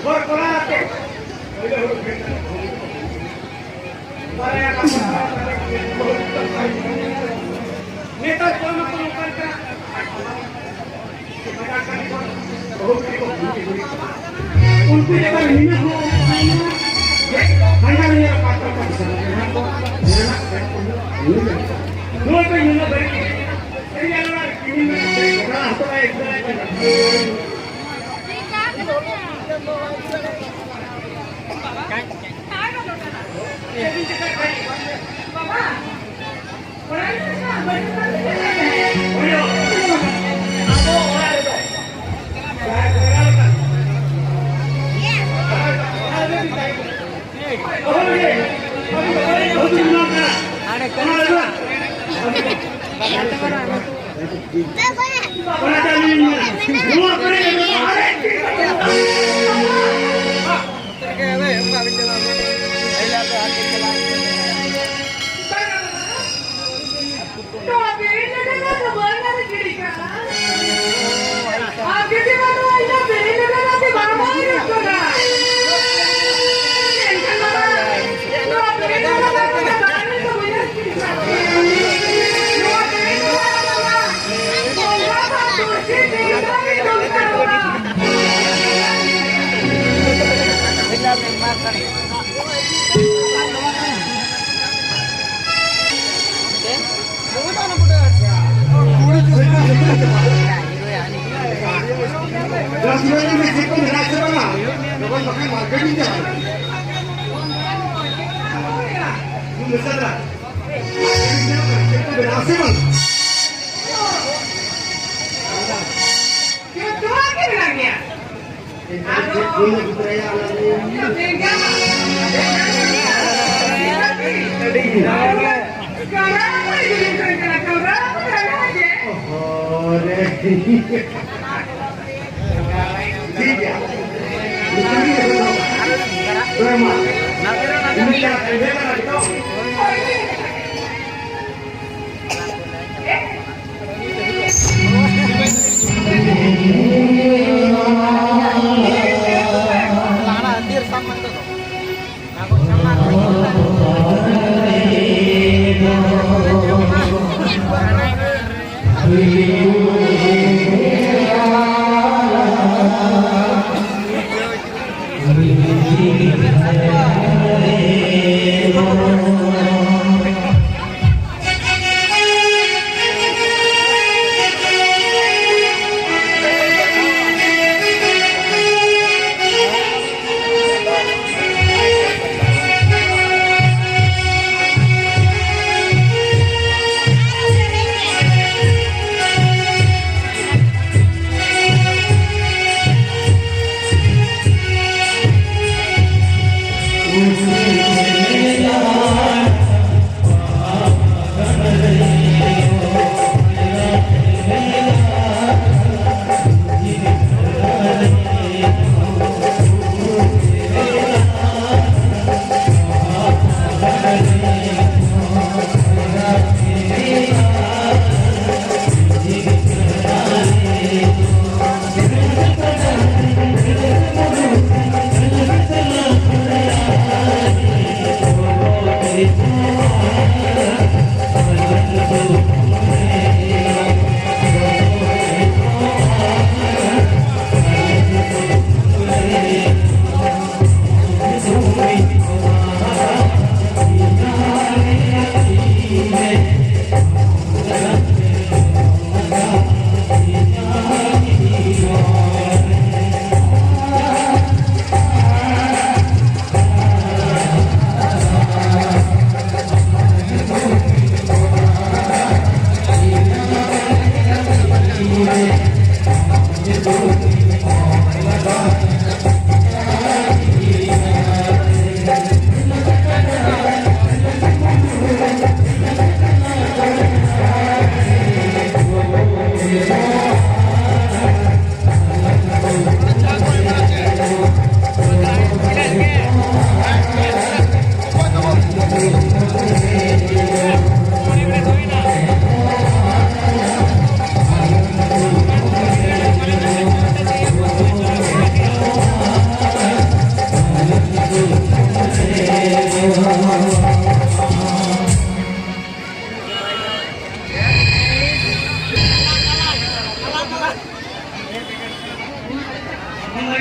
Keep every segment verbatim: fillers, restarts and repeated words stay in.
ᱵᱚᱨ ᱠᱚᱨᱟᱣ ᱟᱛᱮ ᱱᱮᱛᱟᱨ ᱠᱚ ᱱᱚᱝᱠᱟᱱ ᱠᱟᱱᱟ᱾ ᱩᱱᱠᱩ ᱡᱟᱭᱜᱟ ᱨᱮ ᱱᱤᱱᱟᱹᱜ ᱦᱚᱸ ᱦᱟᱸᱰᱟ ᱱᱤᱭᱟᱹ ᱯᱟᱛᱟ ᱠᱚ ᱥᱮᱱᱚᱜ ᱠᱟᱱᱟ ᱠᱚ, ᱢᱮᱱᱟᱜ ᱠᱚᱣᱟ᱾ ᱱᱚᱣᱟ ᱠᱚ ᱱᱩᱱᱟᱹᱜ ᱵᱟᱹᱲᱤᱡ ᱜᱮ᱾ ᱥᱟᱹᱨᱤ ᱜᱮ ᱱᱚᱣᱟ ᱠᱤᱢᱤᱱ ᱢᱮᱱᱟᱜ ᱛᱮ ᱜᱚᱴᱟ ᱦᱚᱴᱚ ᱠᱟᱭ ᱮᱠᱫᱚᱢ᱾ ᱵᱟᱵᱟ᱾ ᱱᱚᱣᱟ ᱵᱮᱨᱮᱞ ᱨᱮ ᱫᱚ ᱵᱟᱝ ᱟᱨᱮᱡ ᱜᱤᱰᱤ ᱠᱟᱜᱼᱟ᱾ ᱟᱨ ᱡᱩᱫᱤ ᱵᱟᱹᱱᱩᱜᱼᱟ, ᱤᱧ ᱫᱚ ᱵᱮᱨᱮᱞ ᱨᱮ ᱫᱚ ᱵᱟᱝ ᱟᱨᱮᱡ ᱠᱟᱱᱟ᱾ ᱮᱱᱠᱷᱟᱱ ᱵᱟᱵᱟ, ᱱᱚᱣᱟ ᱵᱮᱨᱮᱞ ᱨᱮ ᱫᱚ ᱵᱟᱝ ᱟᱨᱮᱡ ᱠᱟᱱᱟ᱾ ᱱᱚᱣᱟ ᱵᱮᱨᱮᱞ ᱨᱮ ᱫᱚ ᱵᱟᱝ ᱟᱨᱮᱡ ᱠᱟᱱᱟ᱾ ᱵᱚᱸᱜᱟ ᱵᱟᱵᱟ ᱛᱩᱞᱥᱤ ᱛᱮ ᱫᱟᱨᱮ ᱫᱚᱨᱠᱟᱨᱚᱜᱼᱟ᱾ ᱡᱚᱛᱚᱣᱟᱜ ᱜᱮ ᱢᱮᱱᱟᱜ ᱜᱮᱭᱟ᱾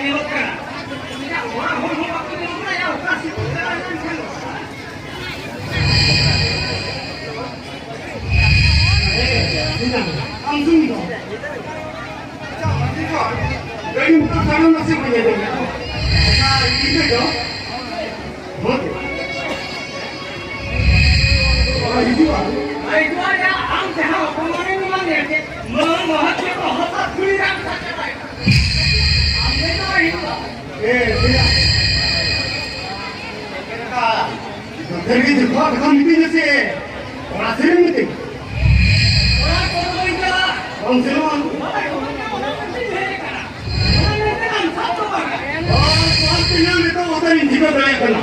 ᱧᱮᱞᱚᱜ ᱠᱟᱱᱟ᱾ ᱚᱲᱟᱜ ᱦᱚᱲ ᱦᱚᱸ ᱵᱟᱠᱚ ᱧᱮᱞᱚᱜ ᱠᱟᱱᱟ, ᱭᱟ, ᱚᱠᱟ ᱥᱮᱫ ᱠᱚ ᱪᱟᱞᱟᱣ ᱞᱮᱱᱠᱷᱟᱱ᱾ ᱟᱢ ᱥᱩᱱ ᱫᱚ᱾ ᱟᱪᱪᱷᱟ, ᱢᱟᱹᱡᱷᱤ ᱫᱚ ᱜᱟᱹᱰᱤ ᱢᱚᱴᱚᱨ ᱥᱟᱭᱠᱮᱞ ᱱᱟᱥᱮ ᱵᱟᱹᱧ ᱟᱸᱡᱚᱢ ᱮᱫᱟ᱾ ᱟᱪᱪᱷᱟ, ᱤᱧ ᱫᱚ ᱦᱚᱸ᱾ ᱦᱤᱡᱩᱜᱼᱟ᱾ ᱦᱤᱡᱩᱜᱼᱟ, ᱭᱟ, ᱟᱢ ᱡᱟᱦᱟᱸ ᱚᱯᱚᱢᱟᱱᱮᱢ ᱮᱢᱟ ᱞᱮᱭᱟ, ᱱᱚᱣᱟ ᱢᱚᱦᱚᱛ ᱨᱮ ᱦᱚᱸ ᱫᱷᱩᱲᱤ ᱨᱮ ᱟᱢ ᱥᱟᱵ ᱪᱟᱵᱟᱭᱮᱱᱟ᱾ ᱟᱢ ᱞᱟᱹᱭ ᱫᱚ ᱵᱟᱭ ᱦᱩᱭᱩᱜᱼᱟ᱾ ᱮ, ᱵᱚᱭᱦᱟ᱾ ᱱᱚᱛᱮ ᱨᱮᱜᱮ ᱡᱚᱛᱚᱣᱟᱜ ᱠᱟᱛᱷᱟ ᱢᱤᱛᱟᱹᱧ ᱢᱮᱥᱮ᱾ ᱚᱲᱟᱜ ᱥᱮᱱ ᱢᱤᱛᱟᱹᱧ᱾ ᱚᱲᱟᱜ ᱠᱚᱫᱚ ᱵᱟᱹᱧ ᱪᱟᱞᱟᱜᱼᱟ᱾ ᱵᱟᱢ ᱥᱮᱱᱚᱜᱼᱟ? ᱵᱟᱵᱟ, ᱚᱲᱟᱜ ᱠᱚᱫᱚ ᱵᱟᱹᱧ ᱦᱮᱡ ᱟᱠᱟᱱᱟ᱾ ᱚᱱᱟ ᱢᱮᱱᱛᱮ ᱟᱢ ᱥᱟᱵ ᱫᱚ ᱵᱟᱝ᱾ ᱚ, ᱵᱟᱢ ᱥᱮᱱᱚᱜᱼᱟ, ᱱᱤᱛᱚᱜ ᱚᱠᱟ ᱨᱤᱧ ᱴᱷᱤᱠᱟᱹ ᱫᱟᱲᱮᱭᱟᱜ ᱠᱟᱱᱟ᱾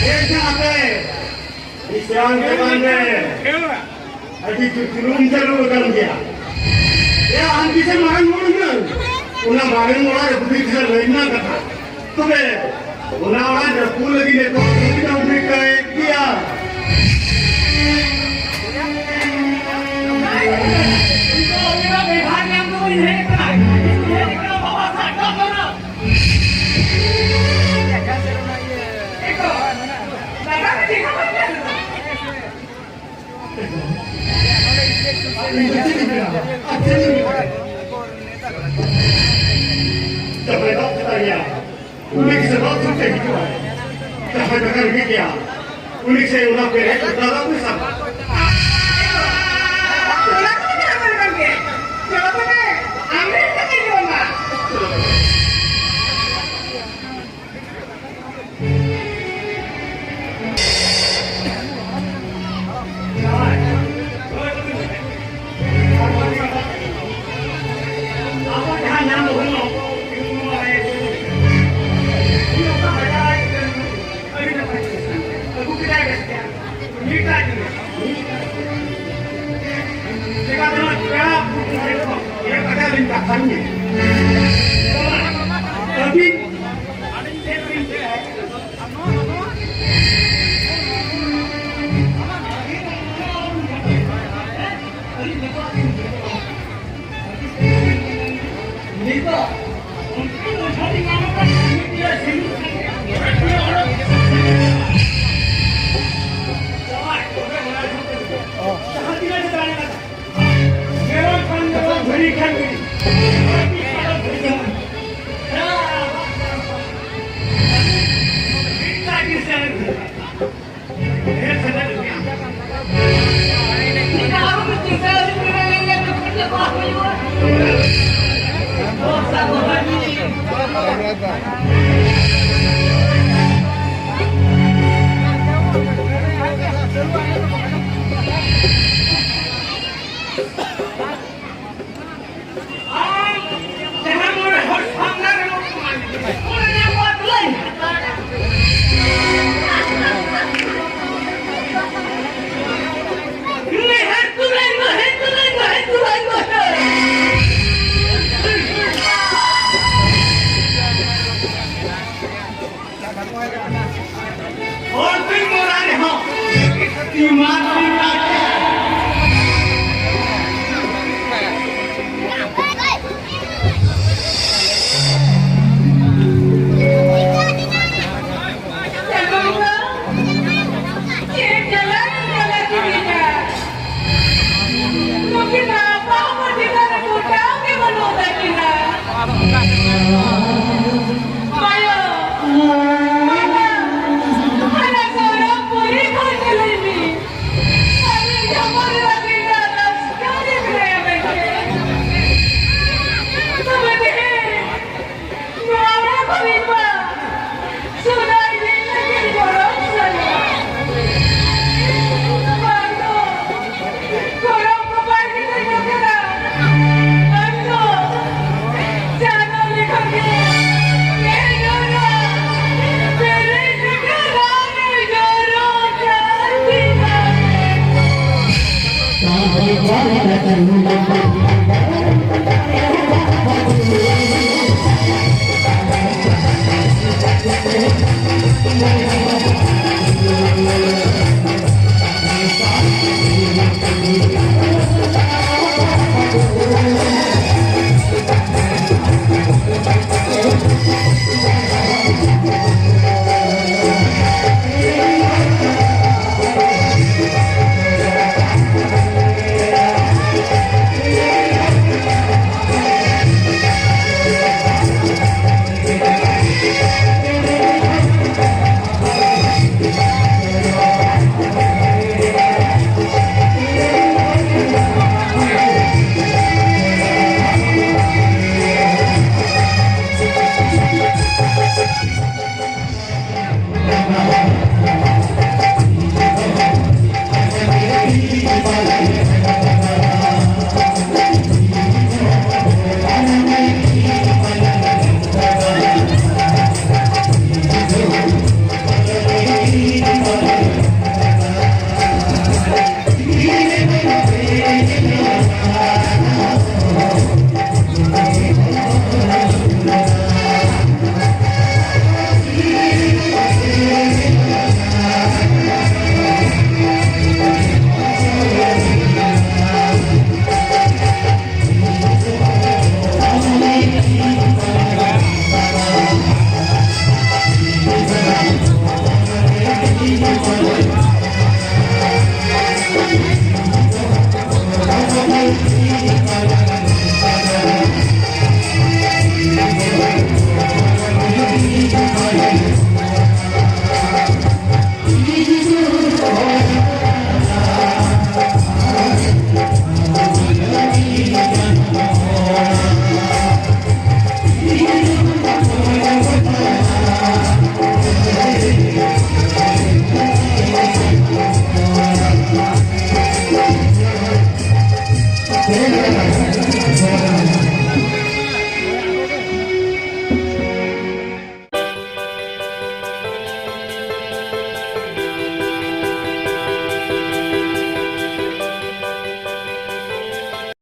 ᱮ, ᱡᱟᱦᱟᱸ ᱛᱮ ᱢᱤᱫᱴᱟᱝ ᱫᱚᱠᱟᱱ ᱨᱮ ᱟᱹᱰᱤ ᱡᱩᱛ ᱡᱩᱞᱩᱢ ᱪᱟᱹᱞᱩ ᱟᱠᱟᱱ ᱜᱮᱭᱟ᱾ ᱮ, ᱟᱢ ᱛᱤᱥᱮᱢ ᱢᱟᱨᱟᱝ ᱦᱚᱲ ᱮᱱᱟ? ᱚᱱᱟ ᱢᱟᱨᱟᱝ ᱚᱲᱟᱜ ᱨᱮ ᱵᱩᱫᱷᱤ ᱫᱷᱟᱨᱟ ᱞᱟᱹᱭ ᱨᱮᱱᱟᱜ ᱠᱟᱛᱷᱟ᱾ ᱛᱚᱵᱮ ᱚᱱᱟ ᱚᱲᱟᱜ ᱨᱟᱹᱯᱩᱫ ᱞᱟᱹᱜᱤᱫ ᱱᱤᱛᱚᱜ ᱫᱷᱟᱹᱵᱤᱡ ᱦᱚᱸ ᱩᱰᱩᱠ ᱠᱟᱭ ᱜᱮᱭᱟ᱾ ᱡᱟᱦᱟᱸᱭ ᱫᱟᱜ ᱪᱮᱛᱟᱱ ᱨᱮᱭᱟᱜ ᱩᱱᱤ ᱥᱮ ᱵᱟᱝ ᱥᱩᱨ ᱛᱮ ᱦᱤᱡᱩᱜᱼᱟᱭ᱾ ᱡᱟᱦᱟᱸᱭ ᱵᱟᱜᱟᱱ ᱨᱮᱜᱮ ᱜᱮᱭᱟ, ᱩᱱᱤ ᱥᱮ ᱚᱱᱟ ᱯᱮᱨᱮᱡ ᱫᱟᱜ ᱯᱚᱭᱥᱟ᱾ ᱚᱱᱟ ᱠᱚᱫᱚ ᱟᱢ ᱨᱮᱱ ᱠᱟᱱ ᱜᱮᱭᱟ᱾ ᱪᱚᱞᱚ ᱛᱚᱵᱮ, ᱟᱢ ᱨᱮᱱ ᱠᱟᱱ ᱜᱮᱭᱟ ᱵᱟᱝ? ᱟᱹᱵᱤᱱ ᱱᱤᱛᱚᱜ